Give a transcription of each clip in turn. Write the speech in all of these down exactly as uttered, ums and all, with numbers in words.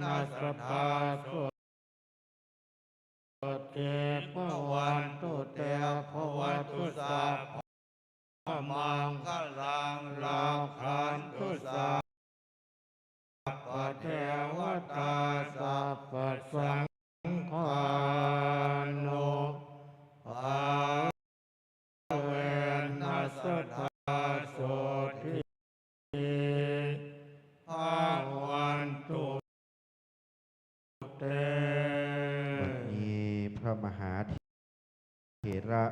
นะ สัตถาโสติ ภะวันตุ เต ภะวะตุ สัพพะมังคะลัง รักขันตุ สัพพะเทวะตา สัพพะสังฆานุภาเวนะ สัตถาโสติ ภะวันตุ เต วันนี้พระมหาเถระ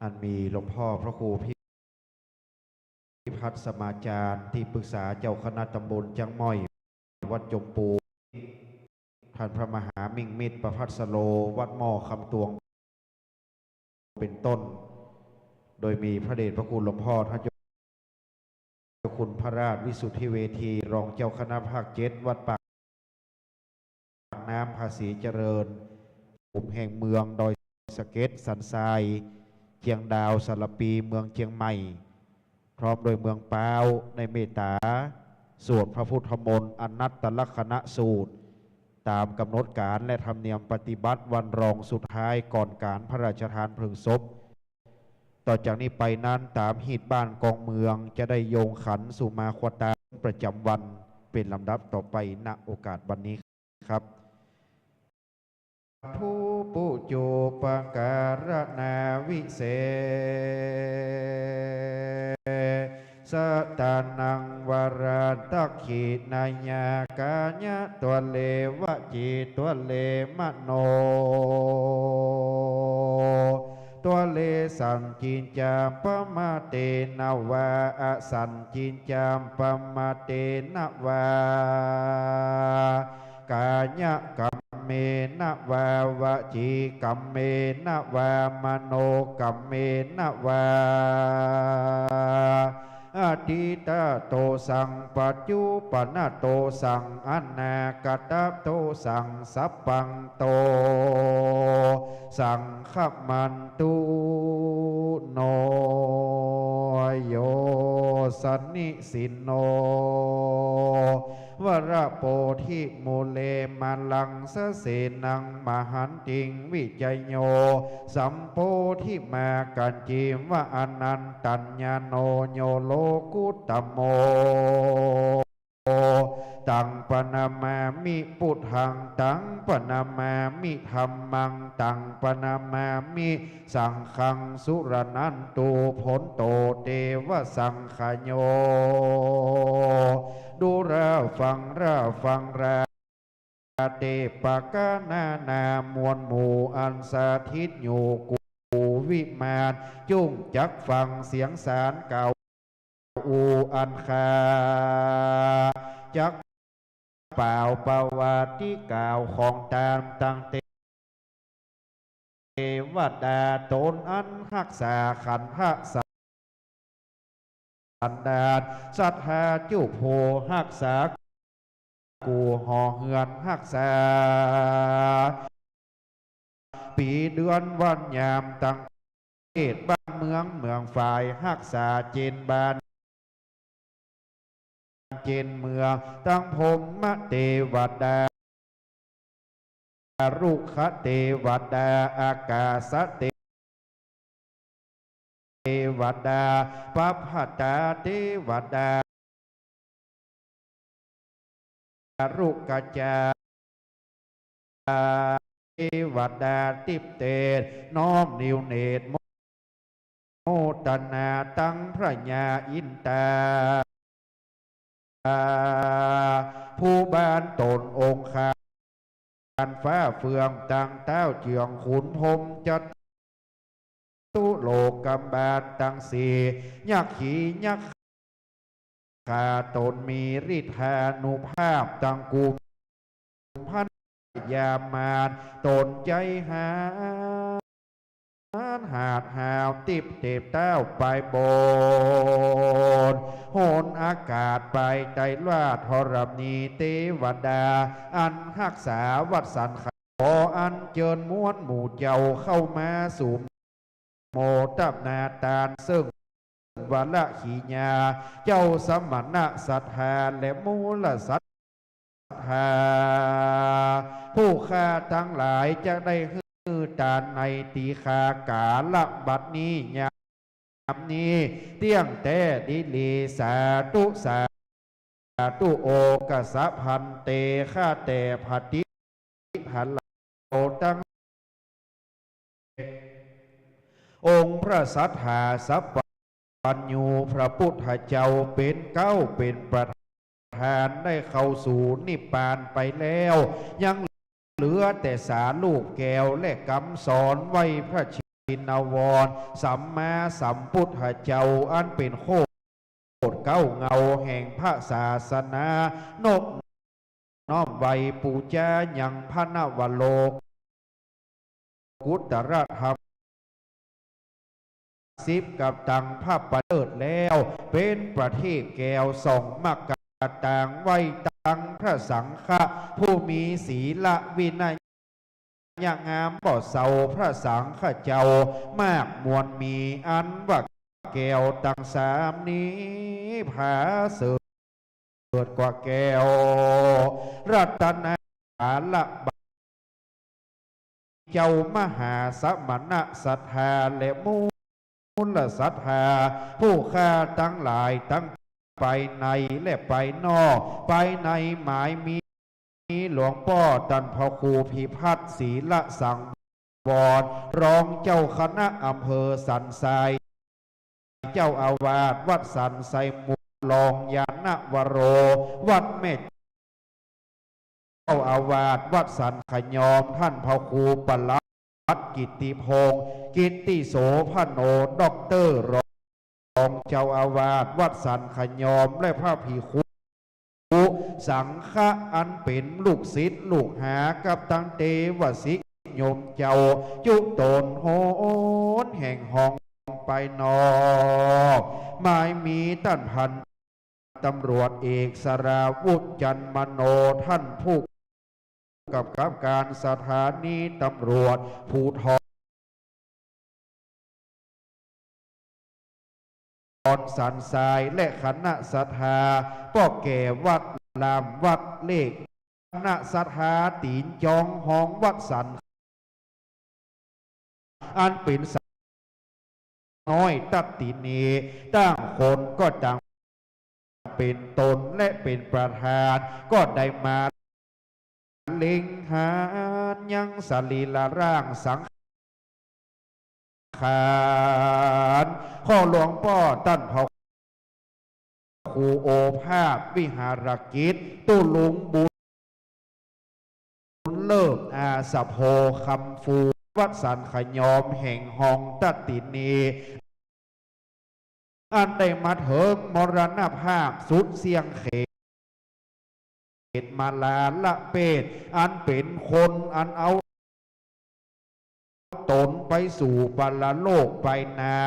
อันมีหลวงพ่อพระครูพิพัฒน์สมาจารย์ ที่ปรึกษาเจ้าคณะตำบลจังหม่อย วัดจมปู ท่านพระมหามิ่งมิตร ประภัสสโร วัดหม้อคำตวง เป็นต้น โดยมีพระเดชพระคุณหลวงพ่อท่านเจ้าคุณพระราชวิสุทธิเวที รองเจ้าคณะภาคเจ็ด วัดปากน้ำภาษีเจริญ ภูมิแห่งเมืองดอยสะเก็ด สันทราย เจียงดาว สารภี เมืองเจียงใหม่ พร้อมโดยเมืองป๊าว ได้เมตตาสวดพระพุทธมนต์อนัตตลักษณสูตร ตามกำหนดการและธรรมเนียมปฏิบัติวันรองสุดท้ายก่อนการพระราชทานเพลิงศพ ต่อจากนี้ไปนั้น ต๋ามฮีตบ้านกองเมืองจะได้โยงขันสุมาควตาประจำวันเป็นลำดับต่อไป ณ โอกาสวันนี้ครับ สาธุ ปูจุปการะนาวิเศษะตานัง วาระตักขิณายะ กายะทวะเร วจีทวะเร มโนทวะเร สันติญจะ ปะมะเตนะวา อสันติญจะ ปะมะเตนะวา กายะกัมเมนะวา วจีกัมเมนะวา มโนกัมเมนะวา อะตีตะโตสัง ปัจจุปันนะโตสัง อนาคตะโตสัง สัพพังโตสังฆะมันตุ โน โย สะนิสินโน วะระโพธิมูเล มาลังสะเสนัง มหันติง วิจโย สัมโพธิมา กัญจีวะ อนันตัญญาโน โย โลกุตตะโม ตังปะนะมามิ พุทธัง ตังปะนะมามิ ธัมมัง ตังปะนะมามิ สังฆัง สุรณันตุ โผนโต เตวะสังคโย ดูราฟังราฟังรา เตปะกะนานา มวลหมู่อันสถิตอยู่กู่วิมาน จุ่งจักฟังเสียงสารกล่าว อูอันข้าจักป่าวประวัติกล่าวของตานตังเต เทวดาต๋นอันฮักษาขันธสันดาน ศรัทธาจุผู้ฮักษากู่หอเฮือนฮักษา ปี๋เดือนวันยามตังประเทศบ้านเมืองเมืองฝ่ายฮักษาเจนบ้าน เจนเมืองตังพรหมเตวดา รุกขเตวดา อากาสเตวดา ปัพพะตาเตวดา รุกขจา เตวดา ติ๊บเตศ น้อมนิวเนตร โมทนาตังพระญาอินตา ผู้บานต๋นองค์คานฟ้าเฟืองตังเต้าเจืองขุนพรหมจตุโลกบาลตังสี่ ยักขียักขาต๋นมีฤทธานุภาพตังกุม พญามารต๋นใจ๋หาญหาดหาว ติ๊บเตศเต้าไปบนหนอากาศไปใต้ราชธรณี เตวดาอันฮักษาวัดสันขะ ขออัญเจิญมวลหมู่เจ้าเข้ามาสู่ โมทนาตานเซิ่งวรขีญา เจ้าสมณะศรัทธาและมูลศรัท ทา ผู้ข้าตังหลายจะได้หื้อตานในตีฆากาละบัดนี้ ยามนี้ เตี้ยงแต๊ดีหลี สาธุ สาธุ โอกัสสะภันเต ข้าแต่พระติ พระเราตัง องค์พระสัตถาสัพพัญญูพระพุทธเจ้าเป๋นเก๊าเป๋นประธานได้เข้าสู่นิพพานไปแล้ว ยังเหลือแต่สารูปแก้วและกำสอนไหว้พระชินวรสัมมาสัมพุทธเจ้า อันเป๋นโคตร เก๊าเงาแห่งพระศาสนา นบน้อมไหว้ปู๋จายังพระนวโลกุตตรธรรมสิบกับตังพระประเสริฐแล้ว เป๋นประทีปแก้วส่องมกราต่างไหว้ตังพระสังฆะผู้มีศีลวินัย ยะงามบ่เศร้าพระสังฆเจ้ามากมวลมี อันว่าแก้วตังสามนี้ผาเสริฐกว่าแก้วรัตนา สาระบา เจ้ามหาสมณะศรัทธาและมูลศรัทธา ผู้ข้าตังหลายตังภายในและภายนอก ภายในหมายมี หลวงป้อต้านพระครูพิพัฒน์ ศีลสังวร รองเจ้าคณะอำเภอสันทราย เจ้าอาวาสวัดสันทรายมูล รองญาณวโร วัดแม่ เจ้าอาวาสวัดสันขยอม ต้านพระครูประหลัดกิตติพงษ์ กิตติโสภโณ ด็อกเตอร์ รองเจ้าอาวาสวัดสันขยอม และพระภิกขุสังฆะอันเป๋นลูกศิษย์ลูกหากับตังเตวสิทธิ์โยมเจ้า จุตนโหนแห่งห้องไปนอก หมายมีต้านพัน ตำรวจเอกสราวุธ จันทร์มโน ต้านผู้กำกับการสถานีตำรวจภูธรสันทราย และคณะศรัทธา ป้อแก่วัดลามวัดเลข คณะศรัทธาตี๋นจองห้องวัดสัน อันเป๋นสาวน้อยตัตตินี ต่างคนก็ต่างเป๋นตนและเป๋นประธาน ก็ได้มาเล็งหันยังสรีระร่างสังขารของหลวงป้อต้านพระครูโอภาสวิหารกิจ ตุ๊ลุงบุญเลิศ อาสะโภ คำฟู วัดสันขยอมแห่งห้องตัตตินี อันได้มาเถิงมรณภาพสุดเสี้ยงเขต มาลาละเพศ อันเป๋นคนอันเอาตนไปสู่ปรโลกไปนา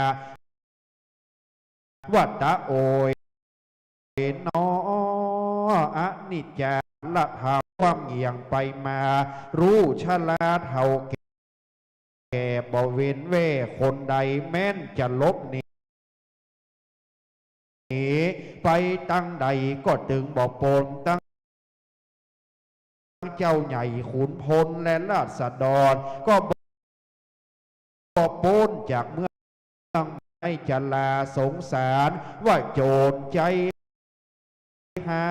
ว่าตะโอยหนอ อนิจจาละธรรม ความเหี่ยงไปมา รู้ชราเฒ่าแก่ บ่เว้นแว่คนใด แม้นจะหลบหนี ไปตังใดก็ตึงบ่ป๊น ตังเจ้าใหญ่ขุนพลและราษฎรก็บ่ บ่ป๊นจากเมือง ในจราสงสาร ว่าโจรใจ๋หา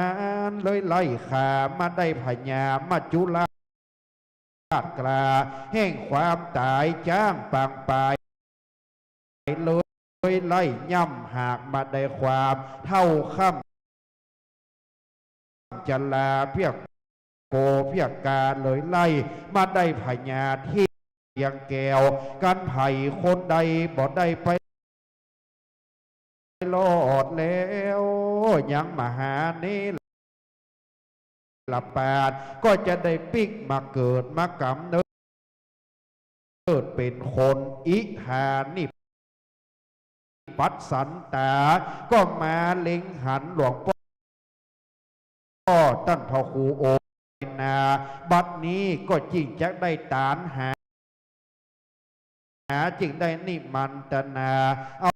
ญเลยไล่ฆ่ามาได้พญามัจจุราชกล้าแห่งความต๋าย จ๊างปางป๋ายเลยไล่ย่ำ หากมาได้ความเฒ่าค่ำ จราเพียกโกเพียกกาเลยไล่มาได้พญาทิพย์เพียงแก้ว กันไผคนใดบ่ได้ไปรอดแล้ว ยังมหาเนรปาด ก็จะได้ปิ๊กมาเกิดมากำเนิด เกิดเป๋นคน อิหานิปัสสันตา ก็มาเล็งหันหลวงป้อ ต้านพระครูโอนา บัดนี้ก็จึงจะได้ตานหา หาจึงได้นิมันตนา เอา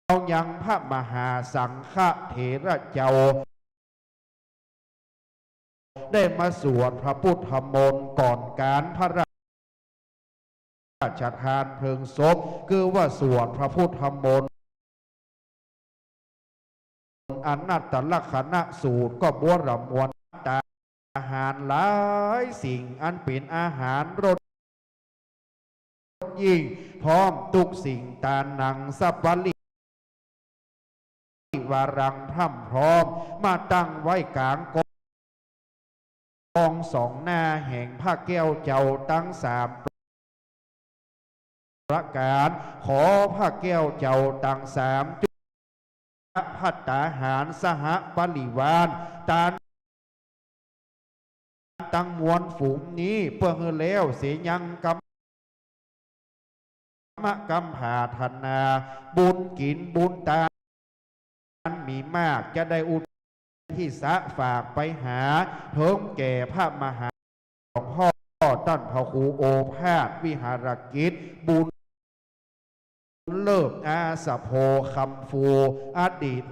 เอายังพระมหาสังฆเถระเจ้า ได้มาสวดพระพุทธมนต์ก่อนก๋านพระราชทานเพลิงศพ คือว่าสวดพระพุทธมนต์ อนัตตลักษณสูตร ก็บัวระมวลตา อาหารหลายสิ่งอันเป๋นอาหารรสยิ่ง พร้อมกู้สิ่ง ตานัง สัปปะริวารัง พร่ำพร้อมมาตั้งไว้ก๋างกอง กองสองหน้าแห่งพระแก้วเจ้าตังสามประก๋าน ขอพระแก้วเจ้าตังสามจุลภัตตาหารสหปริวาร ตานตังมวลฝูงนี้ เปื้อหื้อแล้วเสียยังกรรม มะกำผาถนา บุญกิ๋นบุญตานมีมาก จะได้อุทิศฝากไปหา เถิงแก่พระมหาหลวงพ่อต้านพระครูโอภาสวิหารกิจ บุญเลิศอาสะโภ คำฟู อดีต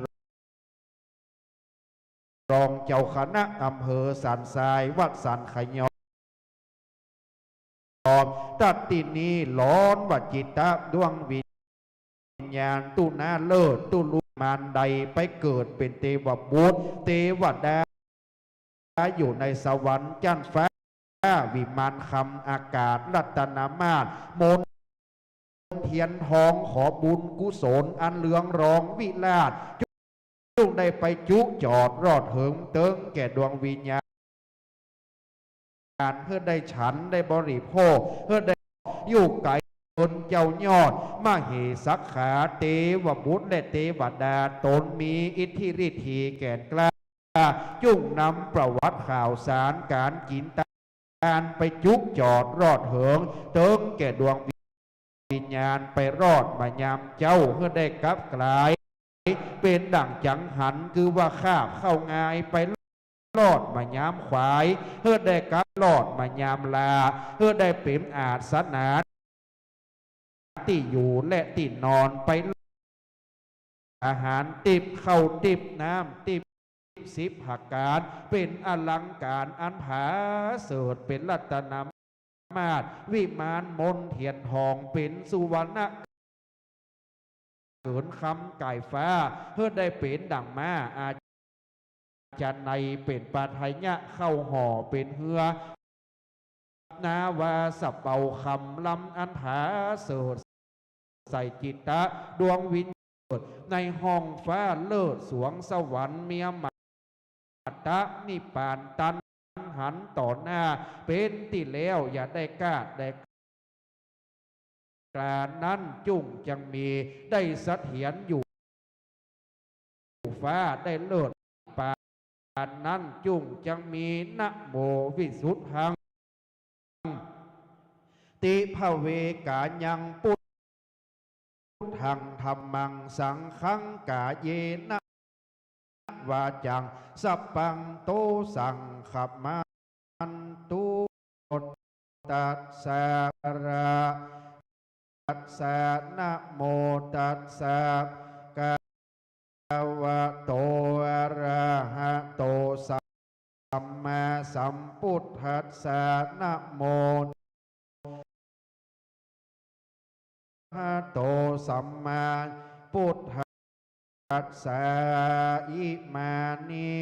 รองเจ้าคณะอำเภอสันทราย วัดสันขยอม ตัดตี้นี้หลอนว่าจิตตะดวงวิญญาณ ตุ๊นาเลิศ ตุ๊ลุมานใดไปเกิดเป๋นเตวบุตร เตวดา อยู่ในสวรรค์จั๊นฟ้า วิมานคำ อากาศรัตนมาศ มนเทียนทอง ขอบุญกุศลอันเรืองรองวิราช จุ่งได้ไปจุจอดรอดเถิงเติ๊งแก่ดวงวิญญาณ หื้อได้ฉันได้บริโภค หื้อได้อยู่ไกลเปิ้นเจ้ายอด มเหสักขา เตวบุตรและเตวดา ต๋นมีอิทธิฤทธีแก่นกล้า จุ่งนำประวัติข่าวสารก๋านกิ๋นตานไปจุจอดรอดเถิงเติ๊งแก่ดวงวิญญาณ ไปรอดมายามเจ๊า หื้อได้กลับกลายเป๋นดั่งจังหัน คือว่าคาบเข้างาย ไปรอดมายามขวาย หื้อได้กลับรอดมายามลา หื้อได้เป๋นอาสนะ ตี้อยู่และตี้นอน ไปอาหารติ๊บ ข้าวติ๊บ น้ำติ๊บ สิบประก๋าน เป๋นอลังก๋ารอันผาเสริฐ เป๋นรัตนมาศ วิมานมนเทียนทอง เป๋นสุวรรณเกินคำก่ายฟ้า หื้อได้เป๋นดั่งม้า อาชาไนย เป๋นปาทะยะ เข้าห่อเป๋นเฮือ นาวาสะเปาคำลำอันผาเสริฐ ใส่จิตตะดวงวิญญาณเกิดในห้องฟ้าเลิศสวงสวรรค์ เมียมตะนิพพาน ตันหันต่อหน้า เป๋นตี้แล้วอย่าได้กล้าได้กล้า นั้นจุ่งจักมีได้เสถียรอยู่ ฟ้าได้เลิศปานนั้นจุ่งจักมี นะโมวิสุทธัง ติภเวกายัง ปุทธังธัมมังสังฆัง กาเยนะวาจัง สัพพังโตสังฆะมันตุ ตัสสะ อะระ ตัสสะ นะโมตัสสะ กะวะโต อะระหะโต สัมมาสัมพุทธัสสะ นะโม หะโต สัมมาพุทธัสสะ อิมานิ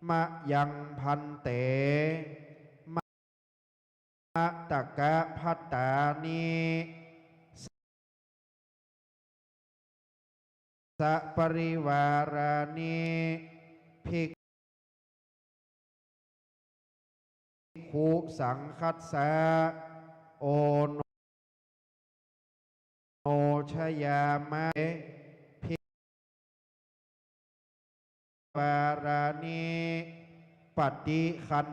มะยัง ภันเต มะ มะตะกะภัตตานิ สะปะริวารานิ ภิกขุสังฆัสสะ โอโน โนชยามะ ภิกขุวารานิ ปฏิคัน